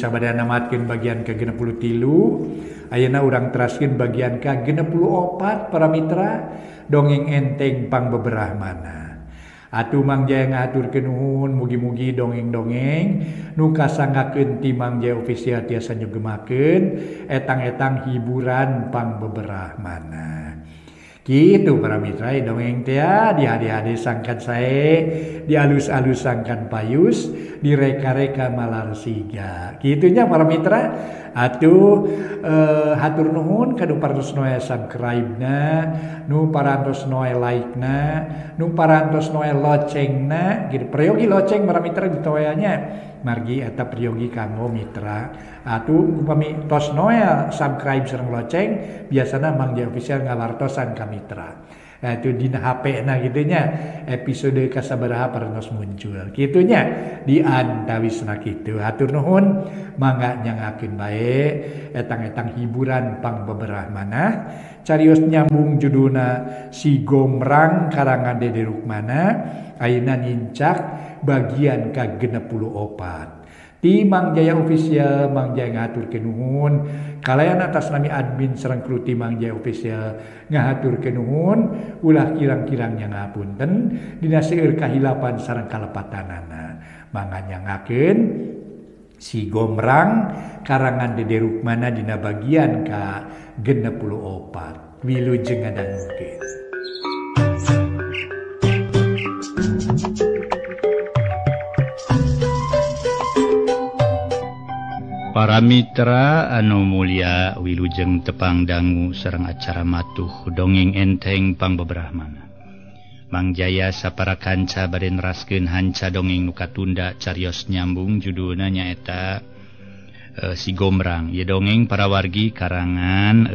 Sabada namatkeun bagian ke-63, ayeuna urang teraskeun bagian ke-64 para mitra dongeng enteng pangbeberah mana. Atuh Mang Jaya ngahaturkeun nuhun, mugi-mugi dongeng-dongeng nu kasanggakeun ti Mang Jaya Official tiasa nyugemakeun etang-etang hiburan pangbeberah mana. Kitu para mitra dongeng teh dihade-hade sangkan sae, dialus-alus sangkan payus, direka-reka malar siga. Kitunya para mitra. Atuh hatur nuhun ka nu parantos noe subscribe-na, nu parantos noe like-na, nu parantos noe locengna, gitu. Peryogi loceng para mitra ditoeanya. Margi eta peryogi kanggo mitra. Atuh upami tos noe subscribe sareng loceng, biasana Mang Jaya Official ngawartosan ka mitra. Nah, itu dina HP na gitunya episode kasabaraha parantos muncul gitunya di antawisna kitu. Hatur nuhun, mangga nyangakeun bae etang-etang hiburan pangbeberah manah. Carios nyambung judulna Si Gombrang karangan Dede Rukmana, ayeuna nincak bagian ka-64. Ti Mang Jaya Official, Mang Jaya ngahaturkeun nuhun. Kalayan atas nami admin sareng kru ti Mang Jaya Official ngahaturkeun nuhun, ulah kirang-kirang nyangapunten dina seueur kahilapan sareng kalepatanana. Mangga nyangakeun Si Gombrang karangan Dede Rukmana dina bagian ka-64. Wilujeng ngadangukeun. Para mitra anu mulia, wilujeng tepang dangu sareng acara matuh dongeng enteng pangbeberah mana. Mang Jaya sapara kanca bade neraskeun hanca dongeng nu katunda carios nyambung judulna nyaeta Si Gombrang. Ieu dongeng para wargi karangan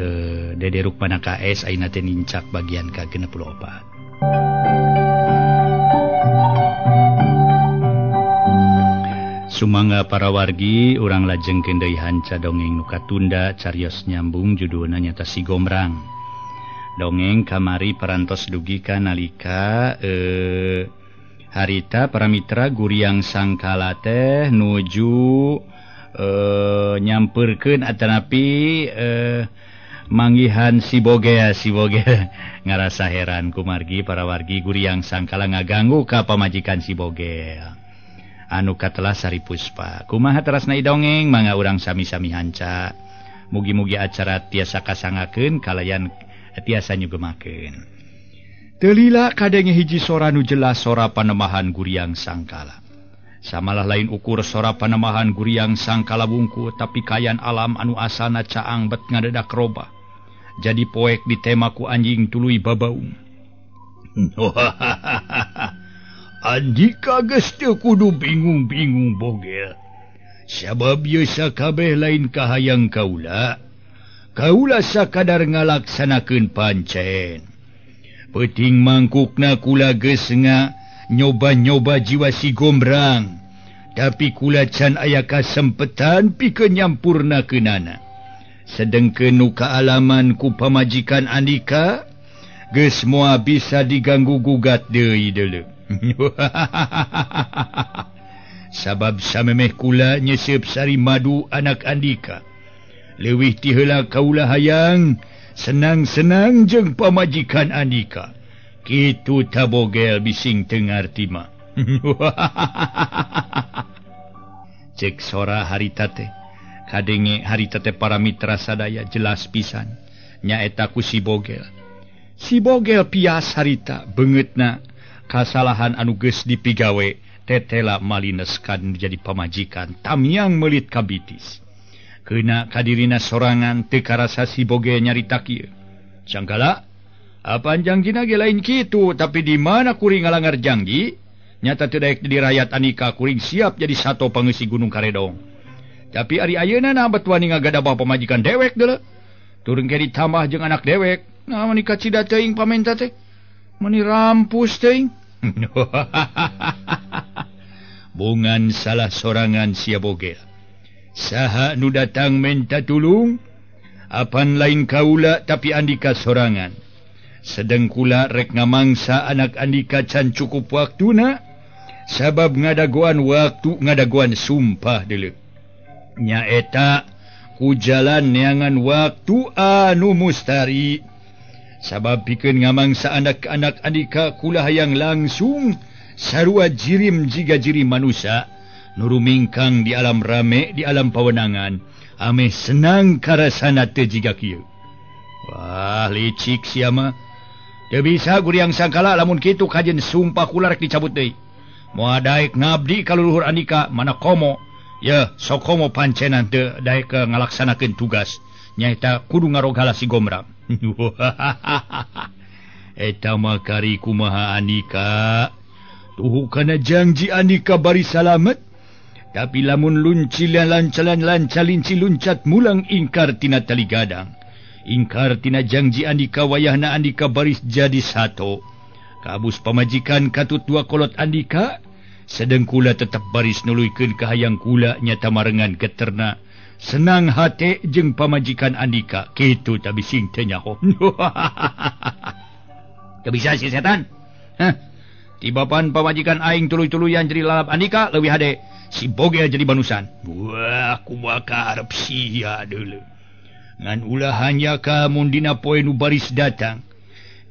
Dede Rukmana KS ayeuna teh nincak bagian ka-64. Sumangga para wargi urang lajengkeun deui hanca dongeng nu katunda carios nyambung judulna nyaeta Si Gombrang. Dongeng kamari parantos dugi ka nalika harita para mitra Guriang Sangkala teh nuju nyampeurkeun atanapi manggihan si Bogel, si Bogel ngarasa heran kumargi para wargi Guriang Sangkala ngaganggu ka pamajikan si Bogel anu katelah Sari Puspa. Kumaha terasna dongeng mangga urang sami-sami hanca. Mugi-mugi acara tiasa kasangakeun kalayan tiasa nyugemakeun. Teu lila kadenge hiji sora nu jelas sora panemahan Guriang Sangkala. Samalah lain ukur sora panemahan Guriang Sangkala bungku, tapi kayan alam anu asalna caang bet ngadedak robah. Jadi poek ditema ku anjing tuluy babaung. Andika geus teu kudu bingung-bingung Bogel. Sabab ieu sakabeh lain kahayang kaula. Kaula sakadar ngalaksanakeun pancen. Peuting mangkukna kula geus nyoba-nyoba jiwa si Gombrang. Tapi kula can aya kasempetan pikeun nyampurnakeunana. Sedengkeun nu kaalaman ku pamajikan andika geus moal bisa diganggu gugat deui deuleu. Sabab samemeh kula nyeseup sari madu anak andika. Leuwih ti heula kaula hayang senang-senang jeung pamajikan andika. Kitu ta Bogel bising teu ngarti mah. Cek sora harita teh. Kadenge harita teh para mitra sadaya jelas pisan nyaeta ku si Bogel. Si Bogel pias harita beungeutna kasalahan anu geus dipigawe tetela malineskan jadi pamajikan tamiang meulit kabitis. Keuna kadirina sorangan teu karasa si Bogel nyarita kieu. Sangkala, apaan jangjina ge lain kitu, tapi di mana kuring ngalangar jangji? Nyata teu daek di rakyat anika kuring siap jadi sato pangeusi Gunung Karedong. Tapi ari ayeuna na bet wani ngagadabah pamajikan dewek deuleu. Turun ke ditambah jeung anak dewek. Nah mani kacida teuing pamenta teh. Mani rampus teuing. Bungan salah sorangan sia Bogel. Saha nu datang menta tulung? Apan lain kaula tapi andika sorangan. Sedeng kula rek ngamangsa anak andika can cukup waktuna. Sabab ngadagoan waktu ngadagoan sumpah deuleu. Nyaeta ku jalan neangan waktu anu mustari. Sabab pikeun ngamangsa anak-anak andika kula hayang langsung sarua jirim jiga jirim manusia nu rumingkang di alam rame di alam pawenangan ameh senang karasana teu jiga kieu. Wah licik sia mah. Teu bisa Guriang Sangkala lamun kitu kajen sumpah kula rek dicabut deui. Moal daek ngabdi ka leluhur andika mana komo. Ya sok komo pancenan teu daek ngalaksanakeun tugas nyaeta kudu ngarogala si Gombrang. Eta mah kari kumaha andika. Tuhu kana janji andika bari salamet. Tapi lamun luncilan lancalan lancalinci luncat mulang ingkar tina tali gadang. Ingkar tina janji andika wayahna andika baris jadi sato. Kabus pamajikan katut dua kolot andika. Sedeng kula tetep baris nuluykeun kahayang kula nyata marengan geterna. Senang hate jeung pamajikan andika kitu tapi sing teu nyaho. Teu bisa si setan. Hah. Tibapan pamajikan aing tuluy-tuluyan jadi lalap andika leuwih hade si bogel jadi banusan. Wah kumaha karep sia deuleu. Ngan ulah hanya ka mun dina poe nu baris datang.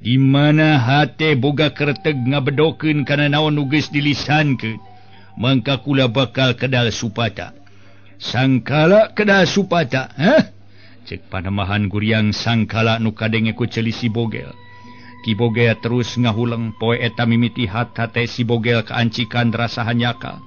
Di mana hate boga kerteg ngabedokeun kana naon nu geus dilisankeun. Mangka kula bakal kedal supata. Sangkala kedal supata, hah? Cek panemahan Guriang Sangkala nu kadenge ku ceuli si Bogel. Ki Bogel terus ngahuleng poe eta mimiti hate si Bogel kaancikan rasa hanyakal.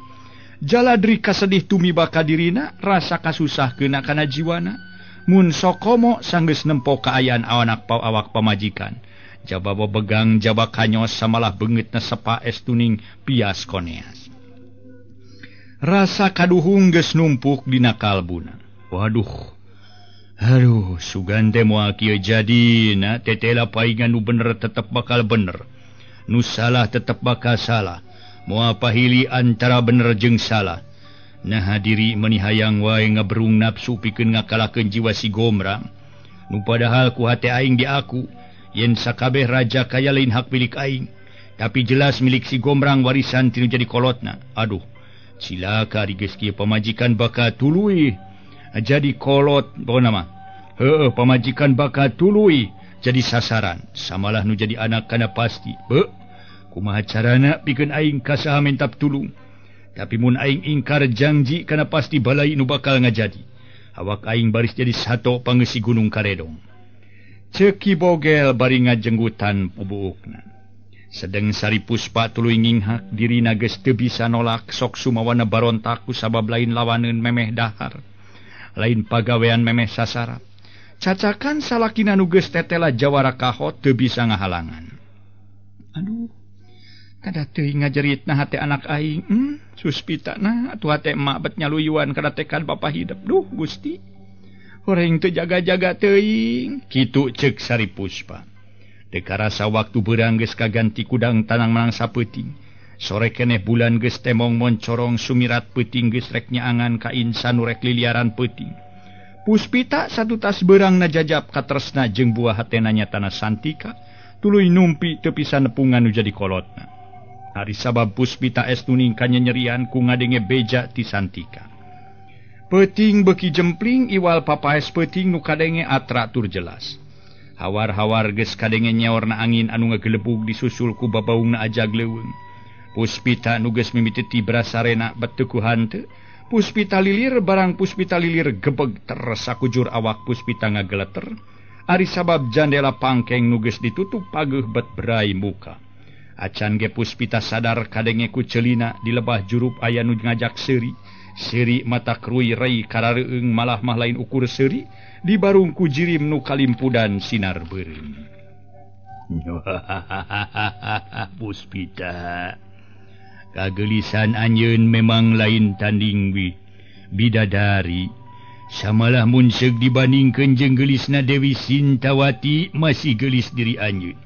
Jaladri kasedih tumiba ka dirina, rasa kasusah keuna kana jiwana. Mun sokomo sanggeus nempo kaayaan awanak awak pamajikan. Jaba bebegang jaba kanyos samalah beungeutna sepa es tuning pias koneas. Rasa kaduhung geus numpuk dina kalbuna. Waduh. Aduh, sugan teh moal kieu jadina, tetela paingan nu bener tetep bakal bener. Nu salah tetep bakal salah. Moal pahili antara bener jeung salah. Naha diri meuni hayang wae ngaberung nafsu pikeun ngakalakeun jiwa si Gombrang. Nu padahal ku hate aing di aku, yen sakabeh raja kaya lain hak milik aing, tapi jelas milik si Gombrang warisan tinu jadi kolotna. Aduh. Cilaka ari geus kieu pamajikan bakal tuluy jadi kolot pokona mah. Heueuh pamajikan bakal tuluy jadi sasaran. Samalah nu jadi anak kana pasti. Beuh, kumaha carana pikeun aing ka saha mentap tulung. Tapi mun aing ingkar janji kana pasti balai nu bakal ngajadi. Awak aing baris jadi sato pangeusi Gunung Karedong. Ceuk Ki Bogel bari ngajenggutan pubuukna. Sedeng Sari Puspa tuluy nginghak dirina geus teu bisa nolak sok sumawana barontak ku sabab lain lawaneun memeh dahar. Lain pagawean memeh sasarap. Cacakan salakina nu geus tetela jawara kahot teu bisa ngahalangan. Aduh, kada teuing ngajeritna hate anak aing. Suspitana atuh hate emak bet nyaluyuan kana tekad bapa hidep. Duh Gusti. Horeng teu jaga-jaga teuing. Kitu ceuk Sari Puspa. Teu karasa waktu beurang geus kaganti kudang tanang menang sapeuting. Sore keneh bulan geus temong moncorong sumirat peuting geus rek nyaangan ka insan nu rek liliaran peuting. Puspita satutas beurang najajab katresna jeung buah hatena nyatana Santika tuluy numpi teu bisa nepungan nu jadi kolotna. Ari sabab Puspita estuning kanyanyerian ku ngadenge beja ti Santika. Peuting beuki jempling iwal papaes peuting nu kadenge atra tur jelas. Hawar-hawar geus kadenge nyaorna angin anu ngagelebug disusul ku babaungna ajag leuweung. Puspita nu geus mimiti tibra sarena bet teu ku hanteu. Puspita lilir barang Puspita lilir gebeg teres sakujur awak Puspita ngageleter. Ari sabab jandela pangkeng nu geus ditutup pageuh bet berai muka. Acan ge Puspita sadar kadenge ku ceulina di lebah jurup aya nu ngajak seuri. Seuri mata kruy rei karareueung malah mah lain ukur seuri. Di barung ku jirim nu kalimpudan sinar beureum. Puspita, kagelisan anjeun memang lain tanding bidadari. Samalah mun seug dibandingkeun jeung geulisna Dewi Sintawati masih geulis diri anjeun.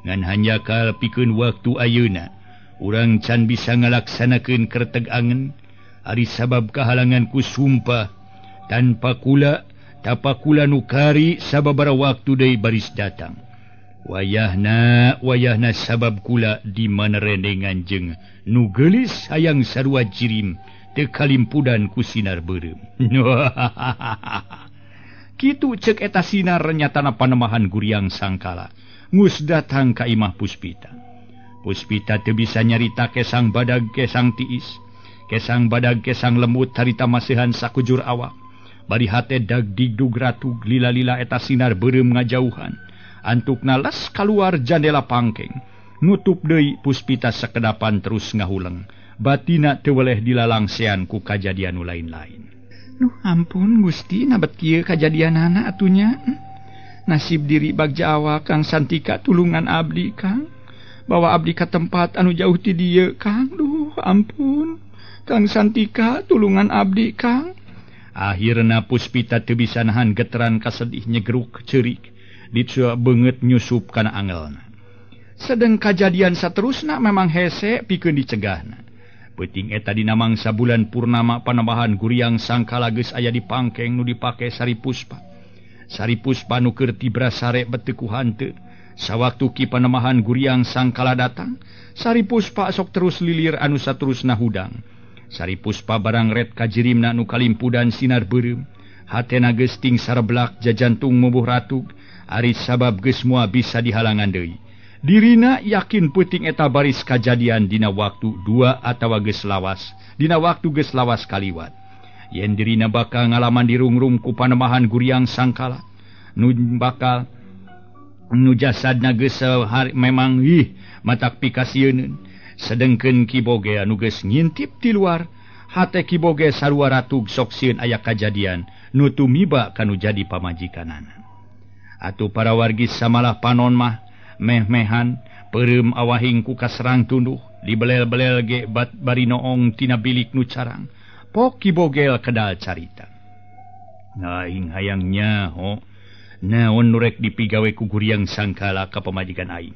Ngan hanjakal pikeun waktu ayeuna, urang can bisa ngalaksanakeun kerteg angen. Ari sabab kahalangan ku sumpah tanpa kula tapakula nukari sababara waktu deui baris datang. Wayahna wayahna sabab kula di mana rendengan jeung nu geulis hayang sarua jirim teu kalimpudan ku sinar beureum. Kitu cek eta sinar nyatana panemahan Guriang Sangkala ngus datang ka imah Puspita. Puspita teu bisa nyarita kesang badag kesang tiis, kesang badag kesang lemut harita masihan sakujur awak. Bari hate dag digdug ratug lila-lila eta sinar beureum ngajauhan. Antukna les kaluar jandela pangkeng. Nutup deui Puspita sakedapan terus ngahuleng. Batina teu weleh dilalangsean ku kajadian nu lain-lain. Duh ampun Gusti, nabet kieu kajadianana atunya. Nasib diri bagja awak Kang Santika tulungan abdi Kang. Bawa abdi ka tempat anu jauh ti dieu Kang. Duh ampun Kang Santika tulungan abdi Kang. Akhirna Puspita teu bisa nahan geteran kasedih nyegeruk ceurik. Dicua beungeut nyusup kana angelna. Sedeng kajadian saterusna memang hese pikeun dicegahna. Peuting eta dina mangsa bulan purnama panambahan Guriang Sangkala geus aya di pangkeng nu dipake Sari Puspa. Sari Puspa nu keur tibra sare beteu ku hanteu. Sawaktu ki panemahan Guriang Sangkala datang, Sari Puspa sok terus lilir anu saterusna hudang. Sari Puspa barang ret kajirimna nu kalimpudan sinar beureum. Hatena geus ting sareblak jajantung mubuh ratug, ari sabab geus moal bisa dihalangan deui. Dirina yakin peuting eta baris kajadian dina waktu dua atawa geus lawas, dina waktu geus lawas kaliwat. Yen dirina bakal ngalaman dirungrung ku panemahan Guriang Sangkala, nu bakal nu jasadna geus memang ih matak pikasieuneun. Sedengkeun Ki Boge anu geus ngintip ti luar, hate Ki Boge sarua ratug sok sieun aya kajadian nu tumiba kanu jadi pamajikanana. Atuh para wargi samalah panon mah meh-mehan peureum awahing ku kaserang tunduh dibelel-belel ge bat bari noong tina bilik nu carang. Pok Ki Bogel kedal carita. Aing hayang nyaho naon nu rek dipigawe ku Guriang Sangkala ka pamajikan aing.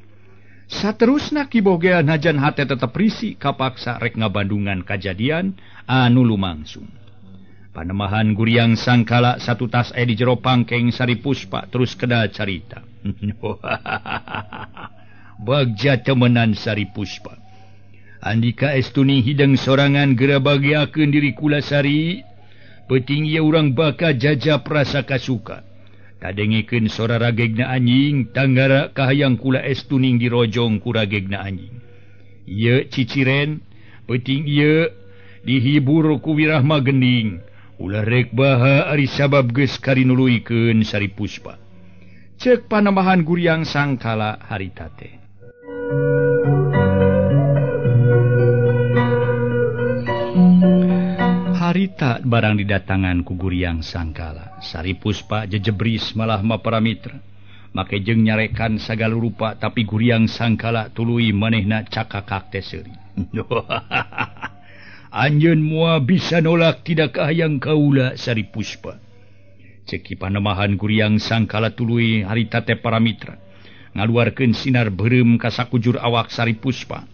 Saterusna Ki Bogel najan hate tetep risi kapaksa rek ngabandungan kajadian anu lumangsung. Panemahan Guriang Sangkala satu tas aya di jero pangkeng Sari Puspa terus kedal carita. Bagja temenan Sari Puspa. Andika estuni hideng sorangan geura bagiakeun diri kula Sari. Peuting ieu urang baka jajap rasa kasuka. Kadengekeun sora ragegna anjing tanggara kahayang kula estuning dirojong ku ragegna anjing. Ieu ciciren peuting ieu dihibur ku wirahma gending. Ulah rek baha ari sabab geus karinuluikeun Sari Puspa. Ceuk panambahan Guriang Sangkala harita teh. Harita barang didatangan ku Guriang Sangkala. Sari Puspa jejebris malah ma para mitra. Make jeung nyarekan sagala rupa tapi Guriang Sangkala tuluy manehna cakakak teh seuri. Anjeun moal bisa nolak tidak kahayang kaula Sari Puspa. Ceki panemahan Guriang Sangkala tuluy harita teh para mitra. Ngaluarkeun sinar beureum ka sakujur awak Sari Puspa.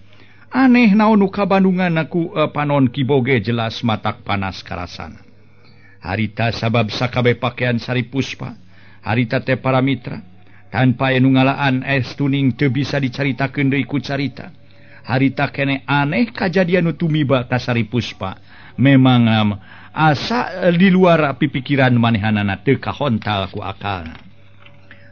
Aneh naon nu kabandungan aku panon Ki Boge jelas matak panas karasana. Harita sabab sakabeh pakaian Sari Puspa, harita teh para mitra, tanpa anu ngalaan estuning teu bisa dicaritakeun deui ku carita. Harita kene aneh kajadian nu tumiba ka Sari Puspa. Memang asa di luar pipikiran manehanana teu kahontal ku akalna.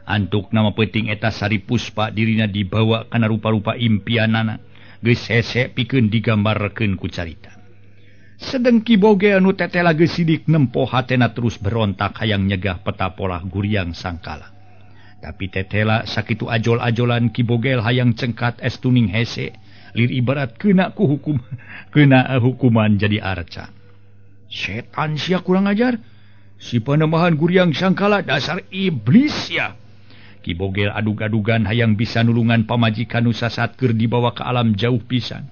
Antuk nama peuting eta Sari Puspa dirina dibawa kana rupa-rupa impianana. Geus hese pikeun digambarkeun ku carita. Sedeng Ki Boge anu tetela geus sidik nempo hatena terus berontak hayang nyegah peta polah Guriang Sangkala. Tapi tetela sakitu ajol-ajolan Ki Bogel hayang cengkat estuning hese lir ibarat kena ku hukum kena hukuman jadi arca. Setan sia kurang ajar. Si panemahan Guriang Sangkala dasar iblis ya. Ki Bogel adug-adugan hayang bisa nulungan pamajikan nu sasat keur dibawa ke alam jauh pisan.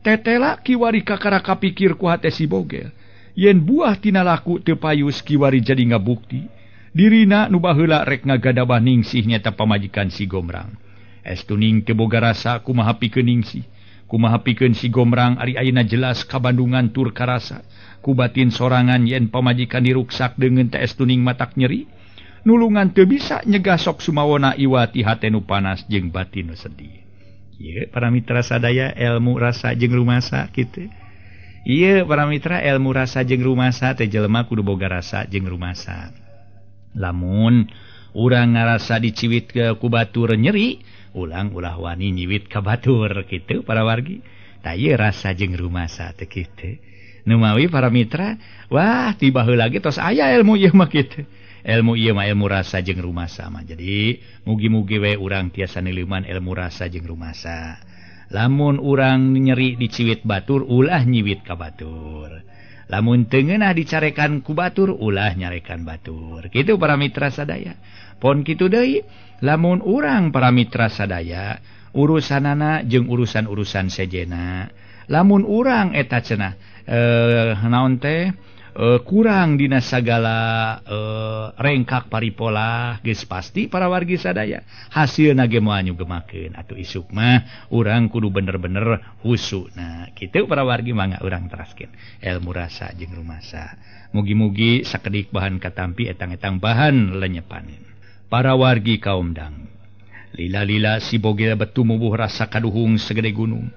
Tetela kiwari kakara kapikir ku hate si Bogel. Yen buah tina laku teu payus kiwari jadi ngabukti. Dirina nu baheula rek ngagadabah ningsih nyata pamajikan si Gomrang. Estuning teu boga rasa kumaha pikeun ningsih. Kumaha pikeun si Gomrang ari ayeuna jelas kabandungan tur karasa. Ku batin sorangan yen pamajikan diruksak deungeun teh estuning matak nyeri. Nulungan teu bisa nyegah sok sumawona iwati hate nu panas jeung batin nu sedih. Ieu para mitra sadaya ilmu rasa jeung rumasa kitu. Ieu para mitra ilmu rasa jeung rumasa teh jelema kudu boga rasa jeung rumasa. Lamun urang ngarasa diciwit ke ku batur nyeri, ulang ulah wani nyiwit ka batur kitu para wargi. Tah ieu rasa jeung rumasa teh kitu. Numawi para mitra, wah tiba heula ge tos aya ilmu ieu mah kitu. Ilmu ieu mah ilmu rasa jeung rumasa mah. Jadi mugi-mugi we urang tiasa nileuman ilmu rasa jeung rumasa. Lamun urang nyeri diciwit batur, ulah nyiwit ka batur. Lamun teu ngeunah dicarekan ku batur, ulah nyarekan batur. Kitu para mitra sadaya. Pon kitu deui, lamun urang para mitra sadaya urusanana jeung urusan-urusan sejena. Lamun urang eta cenah naon teh kurang dina sagala rengkak paripola geus pasti para wargi sadaya hasilna ge moal nyugemakeun atuh isuk mah urang kudu bener-bener husu. Nah kitu para wargi mangga urang teraskeun ilmu rasa jeung rumasa. Mugi-mugi sakedik bahan katampi etang-etang bahan lenyepanin. Para wargi kaum dang lila-lila si bogel betumubuh rasa kaduhung segede gunung.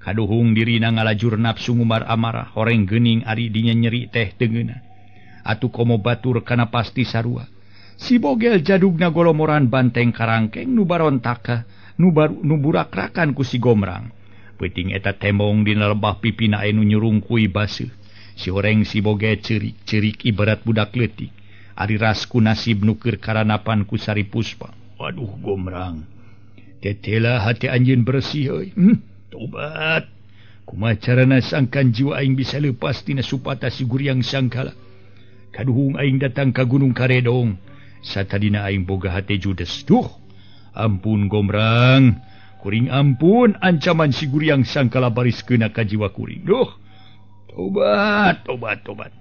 Kaduhung dirina ngalajur nafsu ngumbar amarah horeng geuning ari dinya nyeri teh teu ngeunah. Atuh komo batur kana pasti sarua. Si bogel jadugna golomoran banteng karangkeng nu barontaka nu burakrakan ku si gomrang. Peuting eta tembong dina lebah pipina anu nyurungkui baseuh. Si horeng si bogel ceurik-ceurik ibarat budak leutik. Ari ras ku nasib nu keur karanapan ku Sari Puspa. Waduh gomrang. Tetela hati anjeun bersih euy. Tobat. Kumaha carana sangkan jiwa aing bisa lepas tina supata si Guriang Sangkala. Kaduhung aing datang ka Gunung Karedong. Satadina aing boga hate judes. Duh, ampun gomrang. Kuring ampun ancaman si Guriang Sangkala baris keuna ka jiwa kuring. Duh, tobat, tobat, tobat.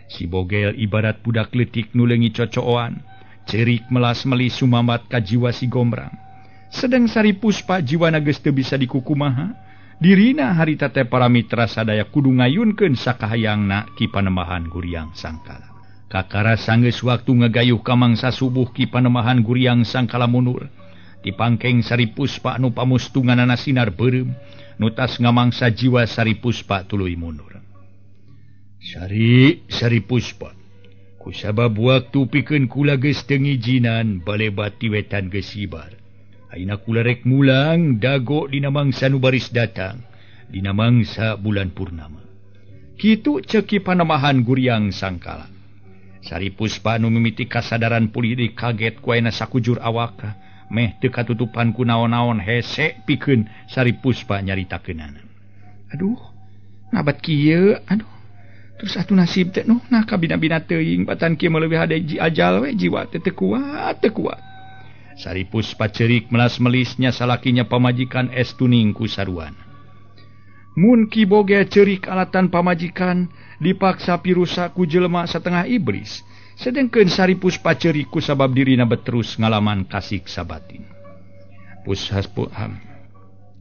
Si bogel ibarat budak leutik nu leungi cocooan. Cerik melas-melis sumamat ka jiwa si gomrang. Sedang Sari Puspa jiwana geus teu bisa dikukumaha, dirina harita teh para mitra sadaya kudu ngayunkeun sakahayangna Ki Panembahan Guriang Sangkala. Kakara sanggeus waktu ngagayuh ka mangsa subuh Ki Panembahan Guriang Sangkala mundur. Dipangkeng Sari Puspa anu pamustunganana sinar beureum, nu tas ngamangsa jiwa Sari Puspa tuluy mundur. Sari, Sari Puspa, kusabab waktu pikeun kula geus teu ngijinan balebat ti wetan geus hibar. Ayeuna kula rek mulang dago dina mangsa nu baris datang dina mangsa bulan purnama. Kitu ceuk Ki Panembahan Guriang Sangkala. Sari Puspa nu mimiti kasadaran pulih deui kaget ku ayeuna sakujur awak meh teu katutupan ku naon-naon hese pikeun Sari Puspa nyaritakeunana. Aduh, ngabat kieu aduh. Terus atuh nasib teh nuh nah kabina-bina teuing batan kieu mah leuwih hade ajal we jiwa teh teu kuat teu kuat. Sari Puspa cerik melas-melisnya salakinya pamajikan estuning ku saruan. Mun Ki Bogel cerik alatan pamajikan dipaksa pirusa ku jelema satengah iblis. Sedengkeun Sari Puspa cerik ku sabab dirina beterus ngalaman kasiksa batin.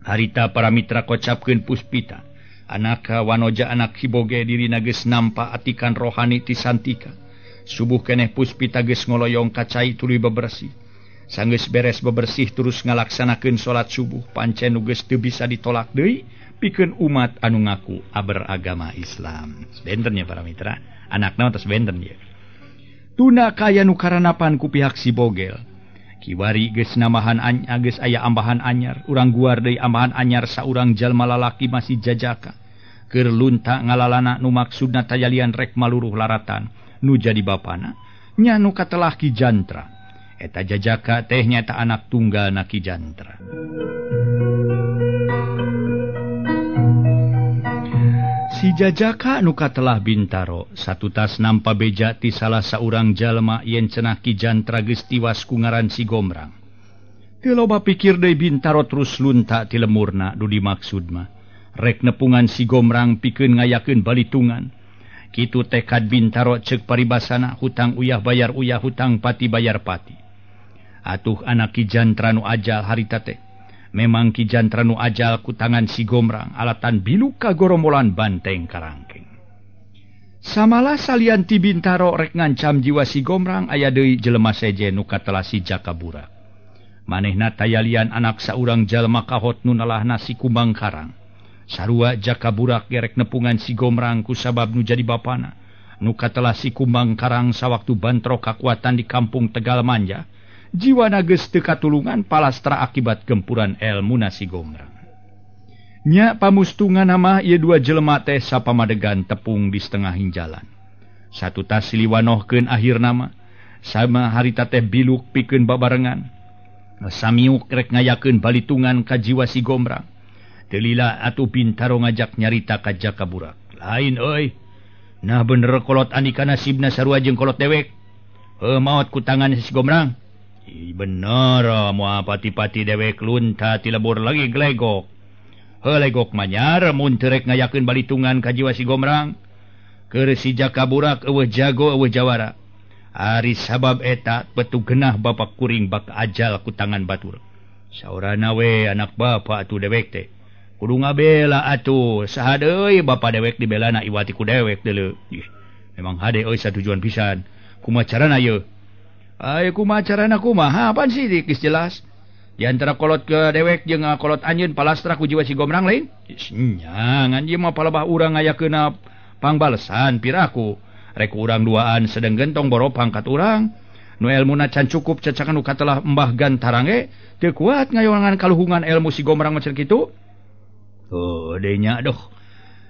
Harita para mitra kocapkeun Puspita. Anaka wanoja anak Ki Bogel dirina geus nampa atikan rohani ti Santika. Subuh keneh Puspita geus ngoloyong ka cai tuluy bebersih. Sanggeus beres bebersih terus ngalaksanakeun salat subuh pancen nu geus teu bisa ditolak deui pikeun umat anu ngaku beragama Islam. Benten nya para mitra, anakna tos benten ye. Tuna kaya nu karanapan ku pihak si Bogel. Kiwari geus namahan geus aya ambahan anyar, urang guar deui ambahan anyar saurang jalma lalaki masih jajaka. Keur lunta ngalalana nu maksudna tayalian rek maluruh laratan nu jadi bapana nya nu katelah Ki Jantra. Eta jajaka teh nyata anak tunggal na Ki Jantra. Si jajaka nu katelah Bintaro satutas nampa beja ti salah saurang jalma yen cenah Ki Jantra geus tiwas ku ngaran si Gomrang. Teu loba pikir deui Bintaro terus lunta ti lemurna nu dimaksud mah rek nepungan si Gomrang pikeun ngayakeun balitungan. Kitu tekad Bintaro ceuk paribasana hutang uyah bayar uyah hutang pati bayar pati. Atuh anak Ki Jantra nu ajal harita teh. Memang Ki Jantra nu ajal ku tangan si Gomrang alatan biluk ka gorombolan banteng karangkeng. Samalah salian ti Bintaro rek ngancam jiwa si Gomrang aya deui jelema sejen nu katelah si Jaka Burak. Manehna tayalian anak saurang jalma kahot nu nalahna si Kumbang Karang. Sarua Jaka Burak gerek nepungan si Gomrang ku sabab nu jadi bapana. Nu katelah si Kumbang Karang sawaktu bantrok kakuatan di kampung Tegal Manja. Jiwana geus teu katulungan palastra akibat gempuran elmuna si Gomrang. Nya pamustungan mah ieu dua jelema teh sapamadegan tepung di setengah jalan. Satu tas siliwanohkeun akhirna mah sama harita teh biluk pikeun babarengan. Samiuk rek ngayakeun balitungan ka jiwa si Gomrang. Teu lila atuh Bintaro ngajak nyarita ka Jaka Burak. Lain euy. Nah bener kolot Andika nasibna sarua jeung kolot dewek. Heuh maot ku tangan si Gomrang. Ih bener moal pati-pati dewek lunta ti lebur lagi glegok. Heuh legok manyar mun teu rek ngayakeun balitungan ka jiwa si Gomrang. Keur si Jaka Burak eueuh jago eueuh jawara. Ari sabab eta betu genah bapak kuring bak ajal ku tangan batur. Saurana we anak bapak atuh dewek teh. Kudu ngabela atuh saha deui bapa dewek dibelana iwati ku dewek deuleu. Ih, memang hade euy satujuan pisan. Kumaha carana yeuh? Ayo kumaha carana kumaha apaan sih geus jelas. Di antara kolot ke dewek jeung kolot anjeun palastra ku jiwa si Gomrang lain? Nya ngan ieu mah palebah urang ngayakeunna pangbalesan piraku. Rek urang duaan sedeng gentong boro pangkat urang. Nu elmuna can cukup cacakan nu katelah Mbah Gantarang ge teu kuat ngayoangan kaluhungan elmu si Gomrang macam kitu. Oh, denya doh.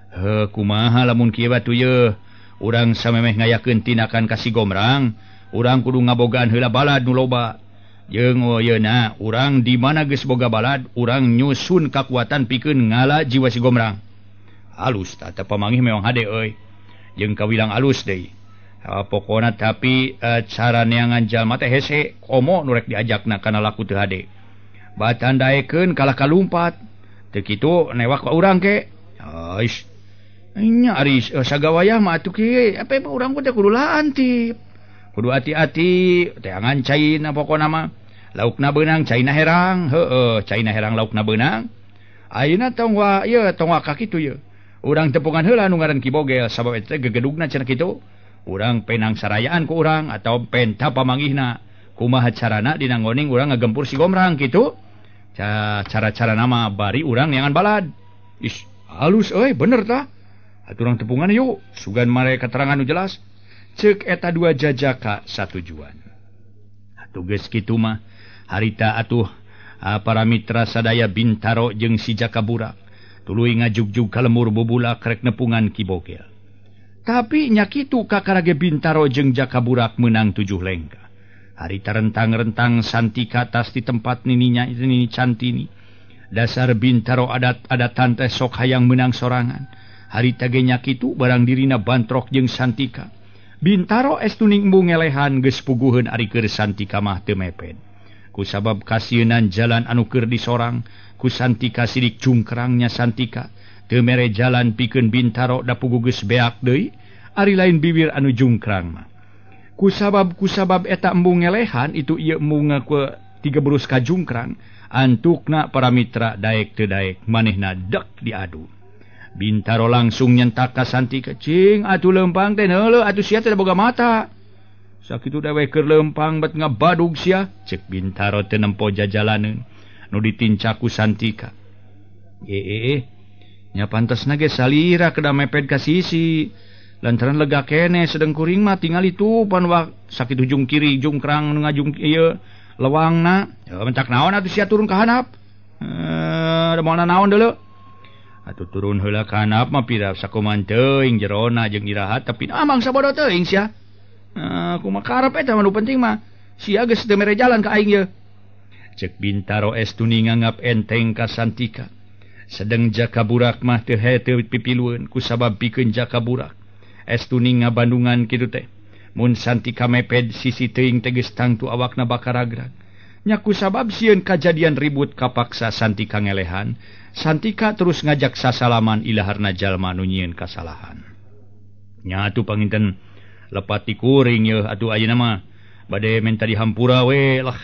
Heuh kumaha lamun kieu batu yeuh. Urang samemeh ngayakeun tindakan ka si Gomrang, urang kudu ngabogaan heula balad nu loba. Jeung yeuna urang di mana geus boga balad, urang nyusun kakuatan pikeun ngala jiwa si Gomrang. Halus tah teu pamanggih memang hade euy. Jeung kawilang alus deui. Pokona tapi cara neangan jalma teh hese komo nu rek diajakna kana laku teu hade. Batan daekeun kalah kalumpat. Teu kitu newak ka urang ke. Ais. Nya ari sagawayah mah atuh kieu, apa urang teh kudu laantip. Kudu hati-hati, teangan caina pokona mah. Laukna beunang caina herang, heueuh caina herang laukna beunang. Ayeuna tong wa ieu tong wa ka kitu ieu. Urang tepungan heula nu ngaran Ki Bogel sabab eta gegedugna cenah kitu. Urang penang sarayaan ku urang atau penta pamanggihna. Kumaha carana dina ngoning urang ngagempur si Gomrang kitu. Cara-cara nama bari urang neangan balad. Ih, halus euy, bener tah. Atuh urang tepungan yuk, sugan mare keterangan nu jelas. Ceuk eta dua jajaka satujuan. Atuh geus kitu mah harita atuh para mitra sadaya Bintaro jeung si Jaka Burak tuluy ngajugjug ka lemur bubulak rek nepungan Ki Bogel. Tapi nya kitu kakarage Bintaro jeung Jaka Burak meunang 7 lengkah. Harita rentang-rentang Santika tas di tempat nininya nini Cantini. Dasar Bintaro adat-adatan teh sok hayang meunang sorangan. Harita ge nya kitu barang dirina bantrok jeung Santika. Bintaro estuning embung ngelehan geus puguheun ari keur Santika mah teu mepet. Ku sabab kasieunan jalan anu keur disorang, ku Santika sidik cungkrangnya Santika teu mere jalan pikeun Bintaro da puguh geus beak deui ari lain bibir anu jungkrang mah. Ku sabab eta embung ngelehan itu ieu embung ku tiga berus ka jungkrang antukna para mitra daek teu daek manehna dek diadu. Bintaro langsung nyentak ka Santika, cing atuh leumpang teh heuleuh atuh sia teh boga mata. Sakitu dewek keur leumpang bet ngabadug sia, ceuk Bintaro teu nempo jajalaneun nu ditincak ku Santika. Nya pantesna ge salira kedah mepet ka sisi. Lantaran lega kene sedeng kuring mah tingali tupan wak sakitu jung kiri jungkrang nu ngajung ieu lewangna. Ya mentak naon atuh sia turun ka handap. Da moal naon deuleu. Atuh turun heula ka handap mah pira sakuman teuing jerona jeung irahat tapi mangsa bodoh teuing sia. Kumaha karep eta mah nu penting mah sia geus teu mere jalan ka aing ye. Ceuk Bintaro estu nganggap enteng ka Santika. Sedeng Jaka Burak mah teu hese pipilueun ku sabab pikeun Jaka Burak. Estu ngabandungan kitu teh. Mun Santika meped sisi teuing teh geus tangtu awakna bakal ragrag. Nya ku sabab sieun kajadian ribut kapaksa Santika ngelehan. Santika terus ngajak sasalaman ilaharna jalma nu nyieun kasalahan. Nya atuh panginten lepat ti kuring yeuh atuh ayeuna mah bade menta dihampura we lah.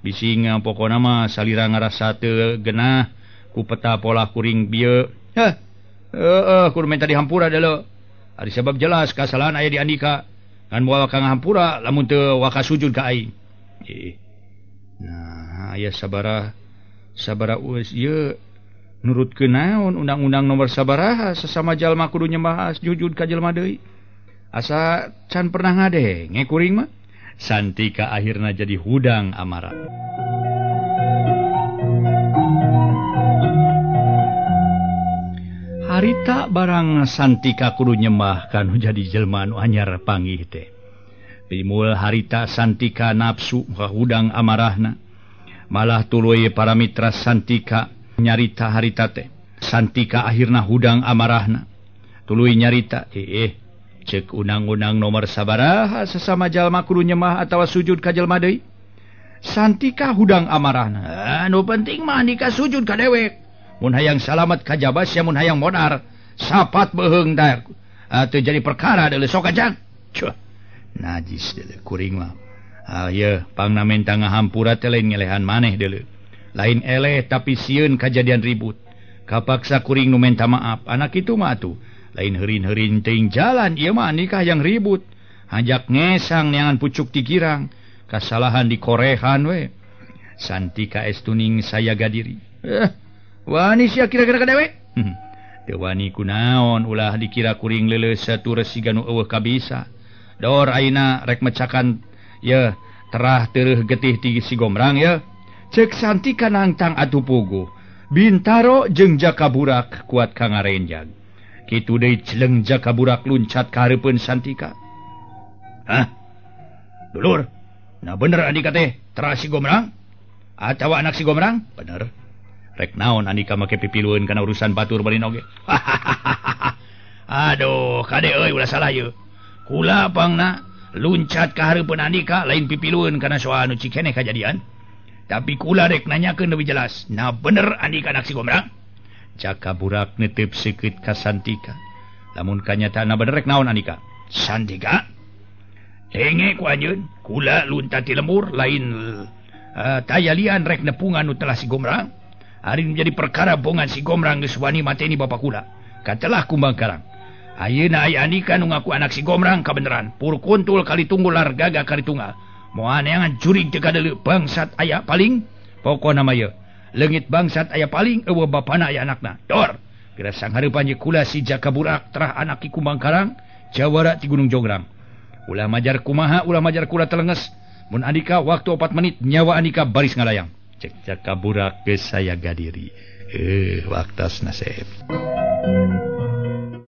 Bisi pokona mah salira ngarasa teu genah ku peta pola kuring bieu. Heh. Heueuh kudu menta dihampura deuleu. Ari sabab jelas kasalahan aya di Andika. Ngan moal ka ngahampura lamun teu waka sujud ka aing. Nah, aya sabara uus ieu Nurutkeun naon undang-undang nomor sabaraha sesama jalma kudu nyembah sujud ka jelma deui. Asa can pernah ngadenge kuring mah. Santika akhirna jadi hudang amarah. Harita barang Santika kudu nyembah kanu jadi jelma nu anyar panggih teh. Timul harita Santika nafsu hudang amarahna. Malah tuluy para mitra Santika nyarita harita teh. Santika akhirna hudang amarahna. Tuluy nyarita, cek undang-undang nomor sabaraha sesama jalma kudu nyembah atawa sujud ka jelma deui. Santika hudang amarahna. Nu penting mah andika sujud ka dewek. Mun hayang salamet kajaba sia mun hayang modar. Sapat beuheung teh. Teu jadi perkara deuleu sok aja. Cuh. Najis deuleu kuring mah. Ah ye, pangna menta ngahampura teh lain ngelehan maneh deuleu. Lain eleh tapi sieun kajadian ribut. Kapaksa kuring nu menta maaf. Anak itu mah atuh. Lain heurin-heurin teuing jalan ieu mah nikah yang ribut. Hajak ngesang neangan pucuk ti girang. Kasalahan dikorehan we. Santika estuning saya gadiri. Wani sia kira-kira ka dewek? Teu wani kunaon ulah dikira kuring leuleus satu resiga nu eueuh kabisa. Dor ayeuna rek mecakan ye terah tereuh getih ti si Gomrang ye. Cek Santika nangtang atuh puguh. Bintaro jeung Jaka Burak kuat ka ngarenjag. Kitu deui celeng Jaka Burak luncat ka hareupeun Santika. Hah? Dulur, nah bener andika teh terah si Gomrang? Atawa anak si Gomrang? Bener. Rek naon andika make pipilueun kana urusan batur bari oge. Aduh, kade euy ulah salah ye. Kula pangna luncat ka hareupeun andika lain pipilueun kana soal nu cikeneh kajadian. Tapi kula rek nanyakeun leuwih jelas. Nah bener andika anak si Gomrang? Jaka Burak netep seukeut ka Santika. Lamun kanyataanna bener rek naon andika? Santika? Denge ku anjeun, kula luntat ti lembur lain tayalian rek nepungan nu telah si Gomrang. Ari menjadi perkara bongan si Gomrang geus wani mateni bapa kula. Katelah kumbang karang. Ayeuna aya andika nu ngaku anak si Gomrang kabeneran. Pur kuntul kali tunggul lar gagah kali tunggal. Moal neangan jurig teu kadeuleu bangsat aya paling. Pokona mah ye. Leungit bangsat aya paling eueuh bapana aya anakna. Dor. Pira sanghareupan ye kula si Jaka Burak terah anak ki Kumbang Karang jawara ti Gunung Jonggrang. Ulah majar kumaha ulah majar kula telenges. Mun andika waktu 4 menit nyawa andika baris ngalayang. Cek Jaka Burak geus saya gadiri. Waktasna sep.